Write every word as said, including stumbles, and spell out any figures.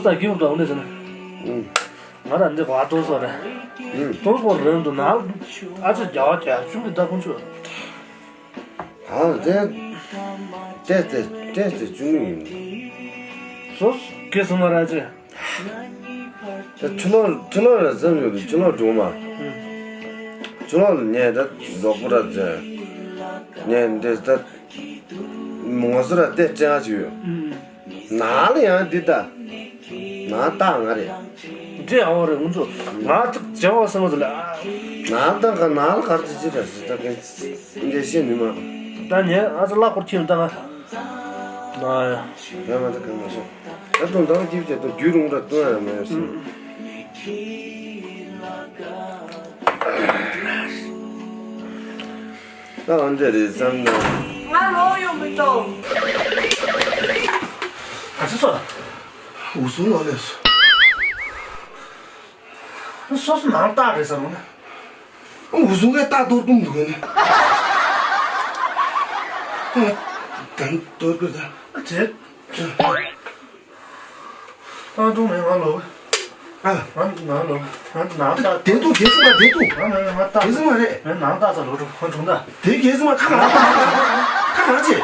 ད་གི་འུ་ད་འུ་ནས་ཟེར་ན། ཨུམ། ང་རང་འདི་ག་ཏོག་སོ་རེད། ཨུམ། ཏོག་སོ་རེད་འདུག་ན། ཨ་ཅེ་རྒྱ་བ་རྒྱ་ཆུང་གི་ད་ཁོང་ཚོ། ཨ་དེ། དེ་དེ་དེ་དེ་ཆུང་ཡིན། སོ་སོ་གེ་སོང་ན་ར་ཅེ། དེ་ཕྱི་ལོགས་ཕྱི་ལོགས་ར་ཟེར་ཡོད་དེ་ཕྱི་ལོགས་འགྲོ་མ། ཨུམ། ཕྱི་ལོགས་ལ་ཉལ་ད་རོགས་པོ་ར་ཟེར། ཉལ་འདི་ད། ངོ་སོ་ར་དེ་སྤྲད་ང་ཅིག་ཡོད། ཨུམ། ནང་ལ་ཡང་འདི་ལྟ། ནང་ལྟ་ང་རེད། འདྲེ་ཨ་བ་རེད་ང་ཚོ། ང་ཚོ་བྱེད་བ་སེམས་ཚོ་ལ། ནང་ལྟ་ག་ནང་ལ་གར་ཚེ་ཅི་ར་ཟི་ལྟ་གན། འདྲེ་ཤེས་ནི་མ། ད་ཉལ་ཨ་ཚ་ལག་པར་ཁྱེར་ད་ང་། ན་ཡ། ཡ་མ་ད་ག་མ་ཤོག་ད་དུང་ད་བ་ཀྱིབ་ཀྱི་ད་རྒྱུ་རུང་ར་ཏུ་ཡ་མ་ཡོད་སི། ད་འོན་ཏེ་རེད་བསམ་ན། ང་ལོག་ཡོང་མི་ཐུབ། ཨ་ཙི་སོ། འུ་ཟུང་ལོག་ལས་སོ། སོ་སོ་ནང་རྟགས་རེད་ཟེར་རུང་ན། འུ་ཟུང་གི་རྟགས་གཏོར་གཏོང་འདུག་གི་ནི། ཨ་དན་གཏོར་གི་ད། ཨ་ཙི། ཨ་ཏུང་མེ་ང་ལོ། ཨ། ང་ང་ལོ། ང་ང་ད། དེ་འདུག་དེ་སུ་ང་དེ་འདུག་ང་ང་ང་ད། དེ་སུ་ང་རེད། ང་ང་ད་ས་ལོ་ཁོ་ཁོ་ད། དེ་གེ་སུ་ང་ཁ་ང་ད། ཁ་ང་ཅི།